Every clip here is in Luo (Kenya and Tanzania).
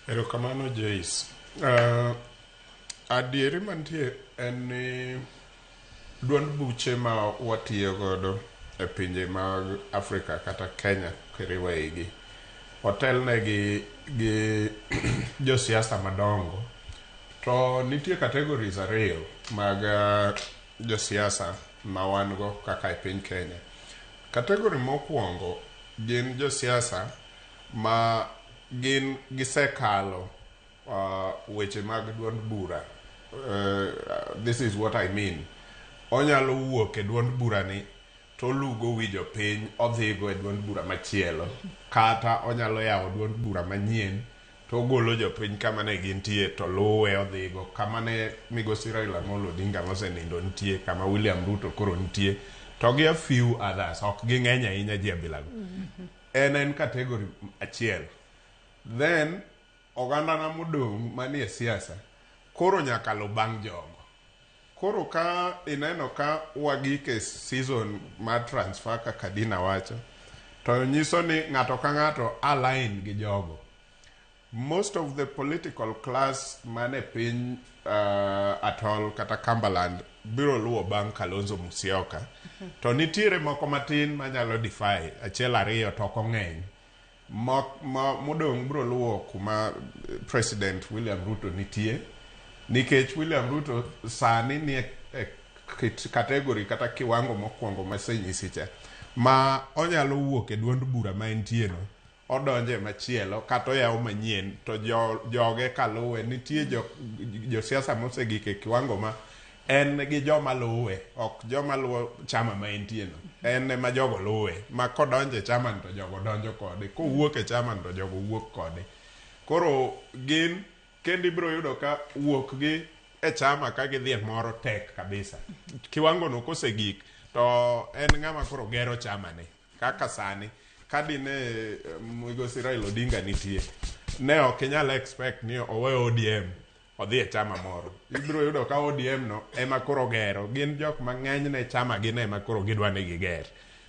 Erokamano Joyce. Adieri mantie en ni duond buche ma watiyo godo e pinje mag Afrika kata Kenya kiriwo eigi otelnegi gi josiasa madongo to nitie categories ariyo mag josiasa ma wan go kaka e piny Kenya. Category mokwongo gin josiasa ma gin gisekalo weche mag duond bura. This is what I mean. Onyalo wuok e duond bura ni to olugo wi jopiny odhigo e duond bura machielo kata onyalo yawo duond bura manyien to ogolo jopiny kama ne gintie to luwe odhigo kama ne migosi Raila Amolo Odinga mosenindo nitie kama William Ruto koro nitie to gi a few others ok ging'eny ahinya ji abilago. En en category achiel. Then ogandana modong' manie siasa koro nyaka luw bang' jogo. Koro ka ineno ka wagik e season mar transfer kaka Dina wacho, to nyiso ni ng'ato ka ng'ato align gi jogo. Most of the political class mane piny Atol kata Cumberland biro luwo bang' Kalonzo Musyoka. To nitiere moko matin manyalo defy, achiel ariyo to ok ong'eny. Modong' biro luwo kuma President William Ruto nitie nikech William Ruto sani nie e category kata kiwango mokwongo masenyisi cha ma onyalo wuok e duond bura ma entie no odonje machielo kata oyawo manyien to joge kaluwe nitie josiasa mosegik e kiwango ma en gi joma luwe ok joma luwo chama ma entie no en ema jogo luwe ma kodonjo e chama to jogo donjo kode kowuok e chama to jogo wuok kode koro gin kendo ibiro yudo ka wuok gi e chama ka gidhi e moro tek kabisa kiwango no kosegik to en ng'ama koro gero chama ne kaka sani ka dine migosi Raila Odinga nitie ne ok inyal expect ni owe ODM odhi e chama moro ibiro yudo ka ODM no ema koro gero gin jok mang'eny ne chama gi ne ema koro gidwa ni giger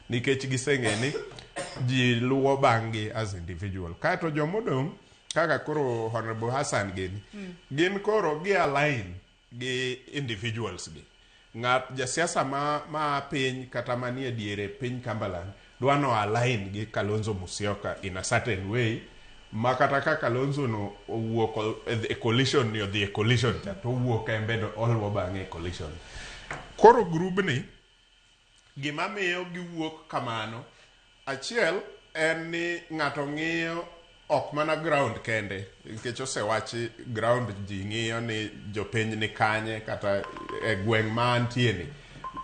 nikech giseng'e ni ji luwo bang' gi as individual kaeto jomodong' kaka koro Honorable Hassan gini gin koro gi align gi individuals gi ng'at jasiasa ma piny kata manie diere piny Cumberland dwa no align gi Kalonzo Musyoka in a certain way ma kata ka Kalonzo no owuok e coalition ni odhi e coalition cha to owuok en bende oluwo bang'e e coalition koro grubni gima miyo giwuok kamano achiel en ni ng'ato ng'iyo ok mana ground kende nikech osewachi ground ji ng'iyo ni jopiny ni kanye kata e gweng' ma antie ni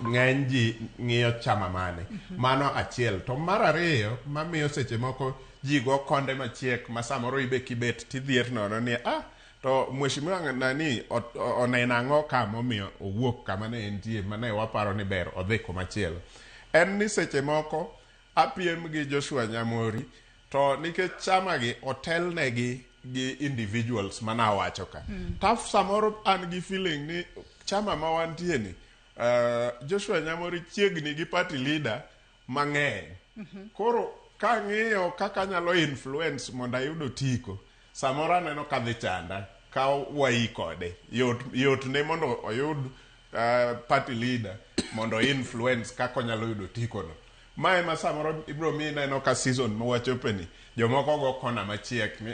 ng'eny ji ng'iyo chama mane mano achiel to mar ariyo mamiyo seche moko ji go konde machiek ma samoro ibe kibet tidhier nono ni ah to mheshimiwa nani oneno ang'o ka momiyo owuok kama ne entie mane waparo ni ber odhi kumachielo en ni seche moko apiem gi Joshua Nyamori to nikech chama gi otelnegi gi individuals mana awacho ka taf samoro an gi feeling ni chama ma wantie ni Joshua Nyamori chiegni gi party leader mang'eny koro kang'iyo kaka anyalo influence mondo ayud otiko samoro aneno ka dhi chanda ka wai kode yot, yot ne mondo oyud party leader mondo influence kaka onyalo yudo otiko no ma ema samoro ibiro mi ineno ka season ma wachope ni jomoko go kona machiek ni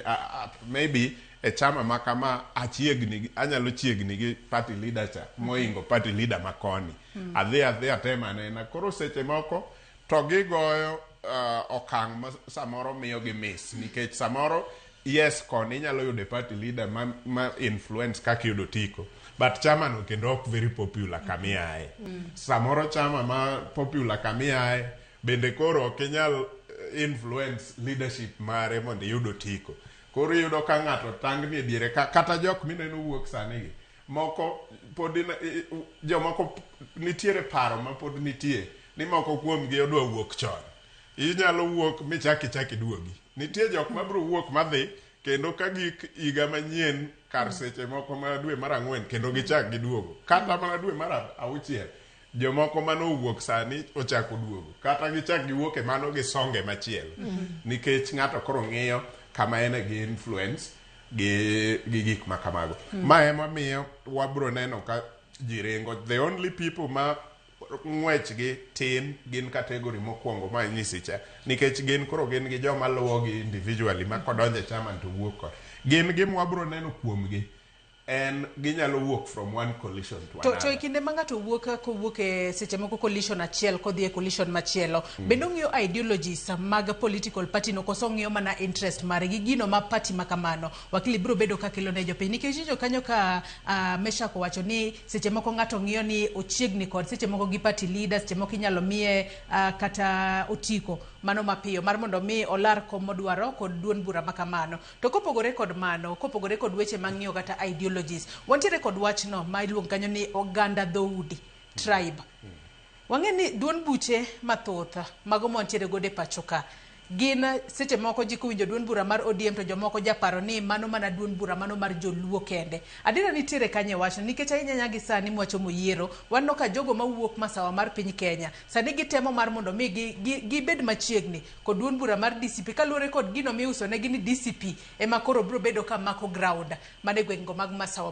maybe e chama ma kama achiegni anyalo chiegni gi party leader cha moingo party leader ma koni adhi adhi atem anena koro seche moko to gigoyo okang' ma samoro miyo gi miss nikech samoro yes koni inyalo yudo party leader ma influence kaka iyudo otiko but chama no kendo ok very popular kamiaye samoro chama ma popular kamiaye bende koro ok inyal influence leadership mare mondo iyud otiko koro iyudo ka ng'ato tangni e diere ka, kata jok mineno wuok sani gi moko pod jomoko nitiere paro ma pod nitie ni moko kuomgi odwa wuok chon inyalo wuok michak ichak iduogi nitie jok mabiro wuok madhi kendo ka gik higa manyien kar seche moko ma dwe mar ang'wen kendo gichak giduogo kata mana dwe mar auchiel jomoko manowuok sani ochako duogo kata gichak giwuok e mano gisonge machielo nikech ng'ato koro ng'iyo kama en gi influence. gi gik ma kamago. Ma ema miyo wabro neno ka ji ringo. The only people ma ng'wechgi tin gin category mokwongo ma inyisi cha, nikech gin koro gin gi joma luwogi individually, ma kodonjo e chama to wuok kod gin. Gima wabro neno kuomgi en ginyalo wuok from one coalition to To e another. Kinde ma ng'ato wuok kowuok e seche moko coalition achiel kodhi e coalition machielo, bende ong'iyo ideologies mag political party no, koso ong'iyo mana interest mare gi gino ma party ma kamano? Wakili biro bedo ka kelo ne jopiny, nikech winjo kanyo ka Meshak owacho ni seche moko ng'ato ng'iyo ni ochiegni kod seche moko gi party leader, seche moko inyalo miye kata otiko mano mapiyo mar mondo mi olar kom modwaro kod duond bura ma kamano. To kopogore kod mano, kopogore kod weche mang'iyo kata ideologies, wantiere kod wachno ma iluongo kanyo ni oganda dhoudi, tribe. Wang'e ni duond buche mathoth mago mwantiere godo e pacho ka gin seche moko ji kowinjo duond bura mar ODM to jomoko japaro ni mano mana duond bura mano mar joluo kende. Adiera nitiere kanye e wachno? Nikech ahinya ahinya gi sani mwachomo yiero, waneno ka jogo mawuok masawa mar piny Kenya sani gitemo mar mondo mi gibed machiegni kod duond bura mar DCP, kaluwore kod gino miuso negi ni DCP ema koro biro bedo ka mako ground mana e gweng'go mag masawa.